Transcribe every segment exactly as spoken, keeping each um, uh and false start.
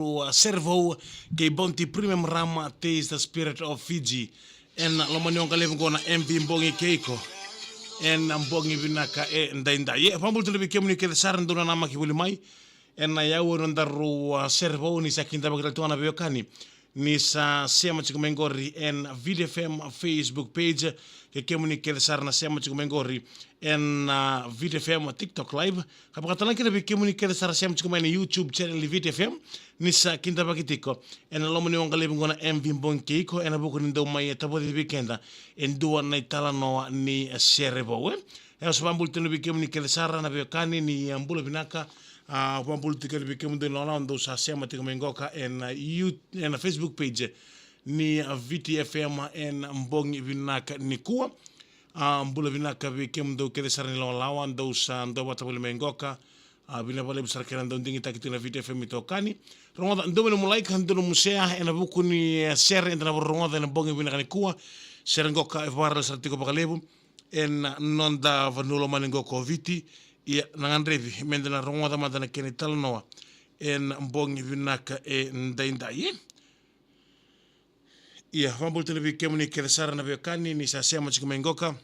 Rua Servo kei Bounty Premium Rum, Taste the Spirit of Fiji. Ena loma ni waqa levu qo na M V Bogi kei iko. Ena bogi vinaka edaidai. E, vakabula tale vei kemuni kece sara dou nanamaki voli mai. Ena yau na daru, a, Servo ni sa kidavaki tale tu ga na veiwekani. Ni sa sema tiko mai qori ena Viti F M Facebook page. Kei kemuni kece sara na sema tiko mai qori ena, a, Viti F M TikTok live. Ka vakatalega kina vei kemuni kece sara sema tiko mai na YouTube channel ni Viti F M. Ni sa kidavaki tiko ena loma ni waqa levu qo na M V Bogi kei iko, ena vuku ni dau mai tavoci vei keda e dua na italanoa ni Servo, e. E, au sa vakabula tale vei kemuni kece sara na veiwekani ni, a, bula vinaka. A, vakabula tiko vei kemudou na lawalawa dou sa sema tiko mai qoka ena, a, You-, ena Facebook page ni, a, Viti F M ena bogi vinaka nikua. A, bula vinaka vei kemudou kece sara ni lawalawa dou sa dau vata voli mai qoka. A, vinaka vakalevu sara kei na dau digitaki tiko na Viti F M itokani. Rogoca, dua mai nomu like, dua nomu share ena vuku ni, e, sere eda na vakarorogoca ena bogi vinaka nikua. Sere qoka e vakarau sara tiko vakalevu ena noda vanua lomani qo ko Viti. Ia, na gadrevi meda na rogoca mada na kena italanoa ena bogi vinaka edaidai, e. Ia, vakabula tale vei kemuni kece sara na veiwekani ni sa sema tiko mai qoka.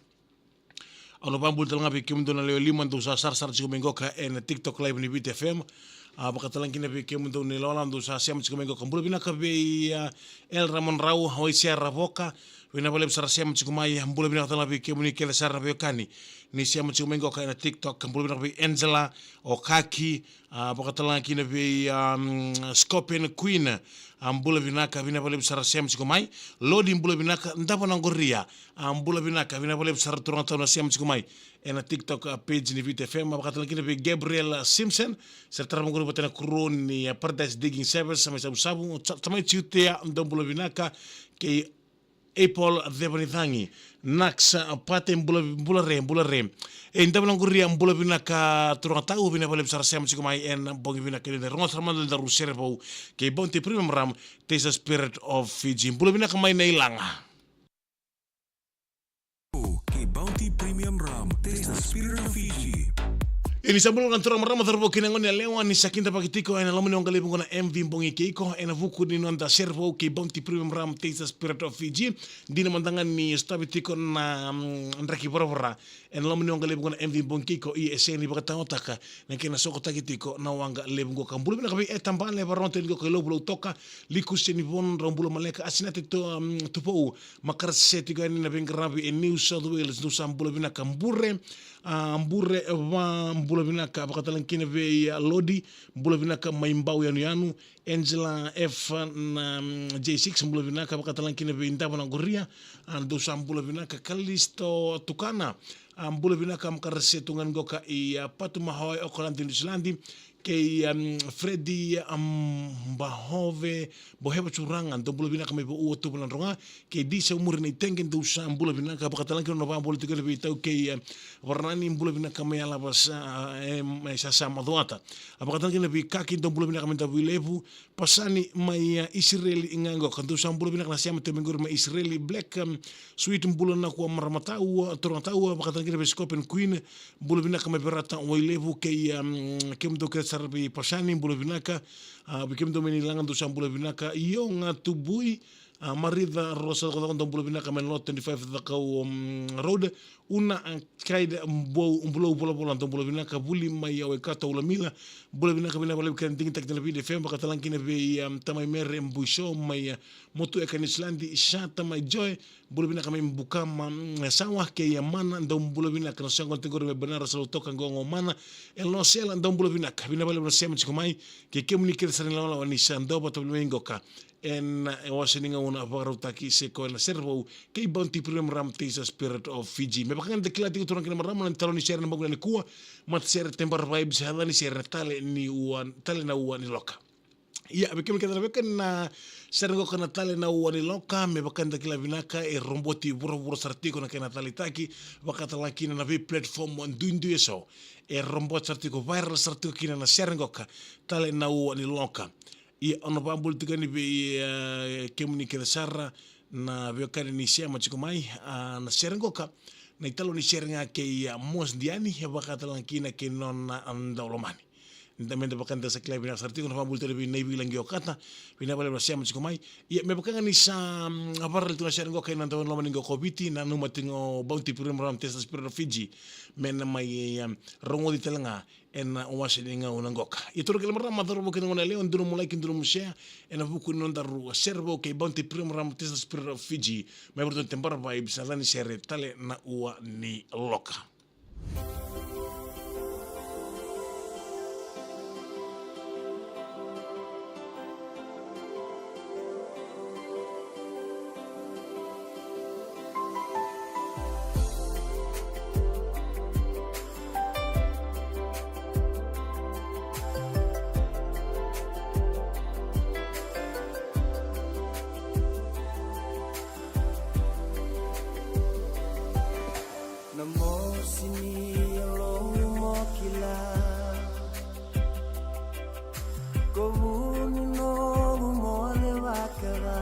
Au na vakabula tale ga vei kemudou na lewe lima dou sa sarasara tiko mai qoka ena TikTok live ni Viti F M. A, vakatalega kina vei kemudou na ilawalawa dou sa sema tiko mai qoka. Bula vinaka vei, a, El Ramon Rau, Waisia Ravoka. Vinaka vakalevu sara sema tiko mai. Bula vinaka tale ga vei kemuni kece sara na veiwekani ni sema tiko mai qoka ena TikTok. Bula vinaka vei Angela Okaki. A, vakatalega kina vei, um, Scorpion Queen. A, bula vinaka, vinaka vakalevu sara sema tiko mai. Lodi, bula vinaka, dava na qoria. A, bula vinaka, vinaka vakalevu sara turaga tau na sema tiko mai ena TikTok, a, page ni Viti F M. A, vakatalega kina vei Gabriel, a, Simpson. Sera tara vaqori vata na kuru ni, a, Paradise Digging Service, sa mai Savusavu. Sa-, sa mai Tiutea, dou bula vinaka. Kei Apple Ceva ni Cagi. Nax, a, Pate, bula, bula re, bula re. E, dava na qoria, bula vinaka turaga tau, vinaka vakalevu sara sema tiko mai ena bogi vinaka edaidai. Rogoca sara mada na daru Servo kei Bounty Premium Rum, Taste the Spirit of Fiji. Bula vinaka mai na ilaga. Kei Bounty Premium Rum, Taste the Spirit of Fiji. Ia ni sa bula na turaga marama, cauravou kei na gone yalewa, ni sa kidavaki tiko ena loma ni waqa levu qo na M V Bogi kei iko, ena vuku ni noda Servo kei Bounty Premium Rum, Taste the Spirit of Fiji. Dina mada ga ni sotavi tiko na, mm, draki voravora ena loma ni waqa levu qo na M V Bogi kei iko, ia e sega ni vakataotaka na kena sokotaki tiko na waqa levu qo. Ka bula vinaka vei Eta Bale, vakarorogo tiko qo i Lovu, Lautoka, Liku Senivon, Raubula Maleka, Asinate to, mm, Tupou, Makarasese tiko yani na veiqaravi e New South Wales, dou sa bula vinaka. Bure, a, Bure, va, bula vinaka, vakatalega kina vei, a, Lodi, bula vinaka mai Bau yanuyanu, Angela F na, mm, J six, bula vinaka, vakatalega kina vei Dava na Qoria, a, dou sa bula vinaka. Kalisto Tukana, a, bula vinaka, Makarasese tu ga yani qoka i, a, Patu Mahoe, Okaladi, Niusiladi, kei, um, Fredi, um, Bahove, Boheva Turaga, dou bula vinaka mai Vaua, Tuva, Nadroga, kei Disa Umuri na Itege, dou sa bula vinaka. Vakatalega kina na vakabula tiko vei Tau kei, uh, Varanani, bula vinaka mai Alava sa, e, mai Sasa Macuata. A, vakatalega kina vei Kaki, dou bula vinaka mai Davuilevu, Pasani mai, uh, Isireli ga qoka, dou sa bula vinaka na sema tiko mai qori mai Isireli. Black, um, Sweet, bula vinaka Marama Tau, turaga Tau, vakatalega kina vei Scorpion Queen, bula vinaka mai Verata, Wailevu, kei, um, kemudou kece sara vei Pasani, bula vinaka, a, vei kemudou mai Nilaga, dou sa bula vinaka. Io ga Tubui, a, Marica Rosa Cococo, dou bula vinaka mai Lot twenty-five Cakau, um, Road. Una, a, Kaida, Bou, Bulou Volavola, dou bula vinaka. Vuli mai Waikato, Ulamila, bula vinaka, vinaka vakalevu kei na digitaki tiko na Viti F M, vakatalega kina vei, um, Tamai Mere Buiso mai, a, Motueka, Niusiladi, Sata mai Joe, bula vinaka mai Bukama, mm, Sawa, kei Amana, dou bula vinaka na soqoni tiko qori mai Banana, sa Lautoka, Qoqomana, Elosela, dou bula vinaka, vinaka vakalevu na sema tiko mai, kei kemuni kece sara ni lawalawa ni sa dau vata voli mai qoka ena, e, wase ni gauna vakarautaki se koya na Serevou kei Bounty Premium Rum, Taste the Spirit of Fiji. Me vaka ga ni da kila tiko, turaga kei na marama, na talo ni sere ena bogi nikua, matasere Tebara Vibes, yaca ni sere na Tale ni Ua, Tale na Ua ni Loka. Ia, vei kemuni kece na veiwekani, na sere qoka na Tale na Ua ni Loka, me vaka ni da kila vinaka, e roboti vuravura sara tiko na kena taleitaki, vakatalega kina na vei platform duidui eso. E roboti sara tiko, viral sara tiko kina na sere qoka, Tale na Ua ni Loka. Ia, au na vakabula tiko yani vei, e, kemuni kece sara na veiwekani ni sema tiko mai, a, na sere qoka, na italo ni sere ga kei, a, Mos Diani, e vakatalega kina kei nona, a, daulomani. Da meda vaka da sa kila vinaka sara tiko na vakabula tale vei Naivi Lagi Okata, vinaka vakalevu na sema tiko mai. Ia me vaka ga ni sa, mm, vakarau tu na sere qo kei na dau loma ni qo ko Viti, nanuma tiko o Bounty Premium Rum Taste the Spirit of Fiji me na mai, um, rogoci tale ga ena wase ni gauna qoka. Ia toro kele marama, cauravou kei na goneyalewa, dou na mulai kei dou na musea ena vuku ni nodaru sere vou kei Bounty Premium Rum Taste the Spirit of Fiji. Mai varatou na Tebara Vibes, na cani sere tale na ua ni loka. Na mosi ni yalomu mo kila, ko vu ni nomu mole vakava.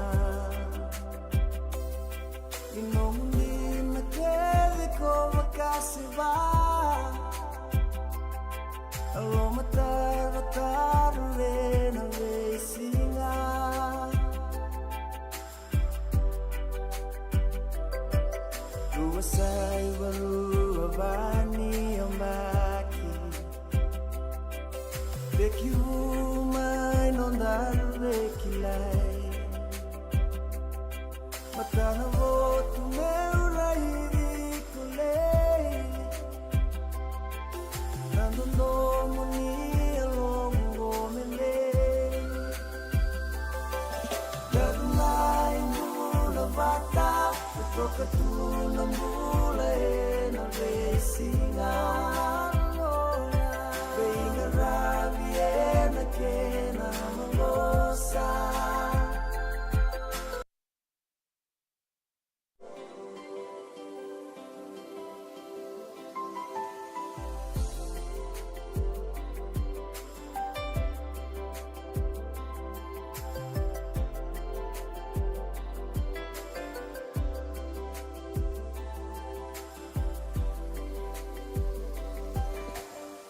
Ni nomu dina kece ko vakaseva, a lomatarotaro ena veisiga. Rua saiva rua va ni yabaki, tekivu mai nodaru veikilai. Matana votu meu raici iko lei, na dodonu ni yalomu qo me lei. Daru mai bula vata, me toka tu na bula ena veisiga. Veiqaravi ena kena maqosa.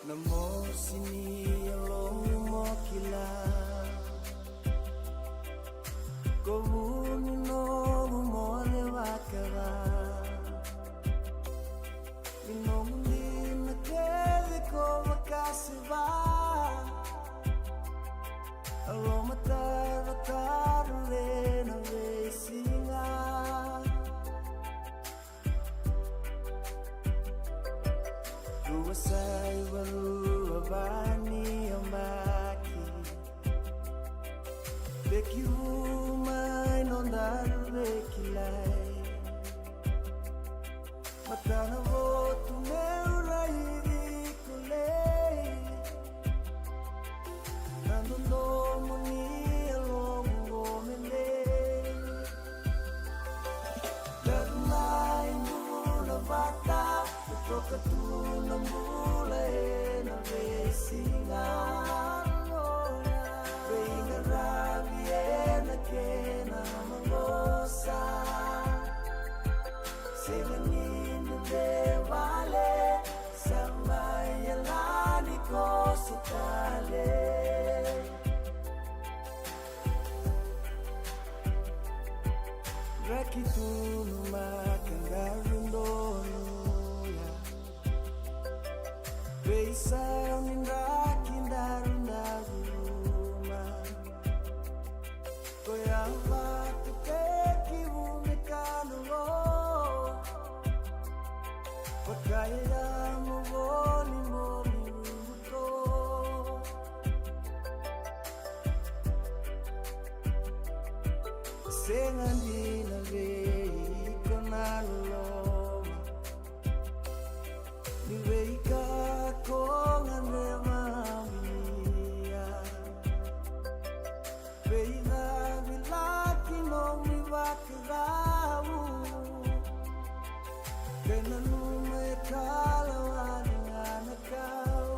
Na mosi ni yalomu mo kila, ko vu ni nomu mole vakava. Ni nomu dina kece ko vakaseva, a lomatarotaro ena veisiga. Rua saiva rua va ni yabaki, tekivu mai nodaru veikilai. Matana votu meu raici iko lei, na dodonu ni yalomu qo me lei. Daru mai bula vata, me toka tu na bula ena veisiga. Veiqaravi ena kena maqosa. Sega ni dua e vale, sa mai yalani koso tale. Draki tu na maka daru donuya. Veisau ni draki daru daru ma. Koya vata tekivu me kalougata. Vakayayamu voli mo rubuto. Sega dina vei iko na loloma. Ni veika ko gadreva via. Veicavilaki nomu ivakarau. Kei na luma e kala wale ga na kau.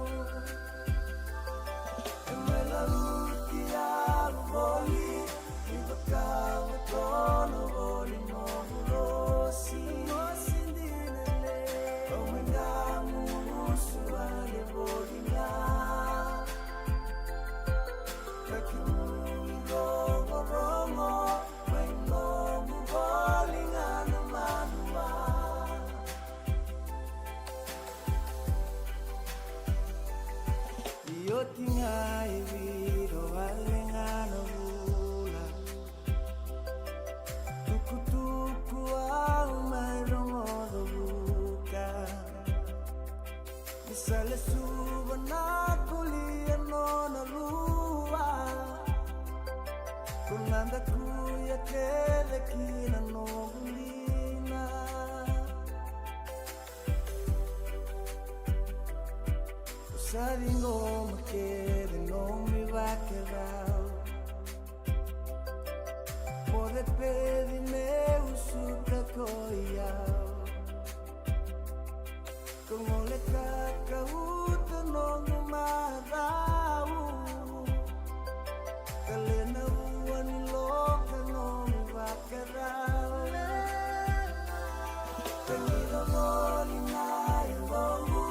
E mai lauti au voli, ni vakavotona voli nomu rosi. Rosi dina le. Au mai damusu wale voli ga. Ko na dakuya kece ki na noqu lina. Ko sa ciqoma kece nomu ivakacala. Mo cepeci me usuta ko i au. Ko gole ka kauta noqu macawa. Ka lena ua ni loka noqu vakacala. Ka qai voli na yaloqu.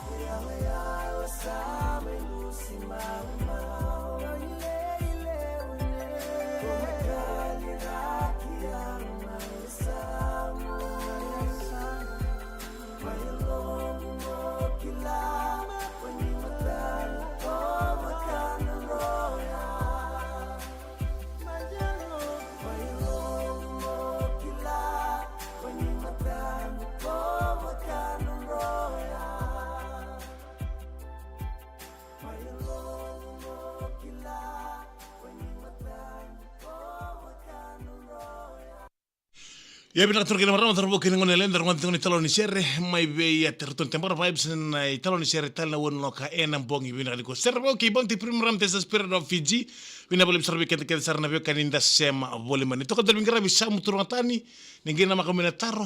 Ko yalayala sa mai lusi maumau. Ko mai kali raki yalo mai samu. Ia vinaka turaga kei na marama, cauravou kei na goneyalewa, da rogoca tiko na italanoa ni sere mai vei, a, Teruton Tebara Vibes, na italanoa ni sere Tale na Ua ni Loka ena bogi vinaka nikua. Sere vou kei Bounty Premium Rum, the spirit of Fiji. Vinaka vakalevu sara vei keda kece sara na veiwekani da sema voli mai. Ni toka dua na veiqaravi, sa mu turaga tani, ni qai namaka mai na taro.